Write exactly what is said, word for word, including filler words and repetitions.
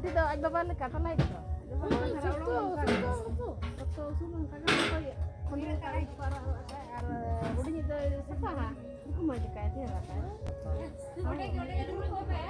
ᱩᱱᱤ ᱫᱚ ᱟᱡ ᱵᱟᱵᱟ ᱞᱮᱠᱟ ᱛᱟᱞᱟᱭ ᱫᱚ᱾ ᱥᱚᱠᱛᱚ ᱩᱥᱩᱞ ᱫᱚ ᱚᱱᱠᱟ ᱜᱮ᱾ ᱥᱚᱠᱛᱚ ᱩᱥᱩᱞ ᱚᱱᱠᱟ ᱜᱮ ᱚᱱᱠᱟ ᱜᱮ᱾ ᱟᱨ ᱦᱩᱰᱤᱧᱤᱡ ᱫᱚᱭ ᱥᱟᱯᱷᱟᱦᱟ᱾ ᱩᱱᱠᱩ ᱢᱚᱡᱽ ᱞᱮᱠᱟᱭ ᱪᱮᱦᱨᱟ ᱛᱟᱭ᱾ ᱚᱸᱰᱮ ᱜᱮ, ᱚᱸᱰᱮ ᱜᱮ ᱫᱩᱲᱩᱵ ᱠᱚᱜ ᱢᱮ᱾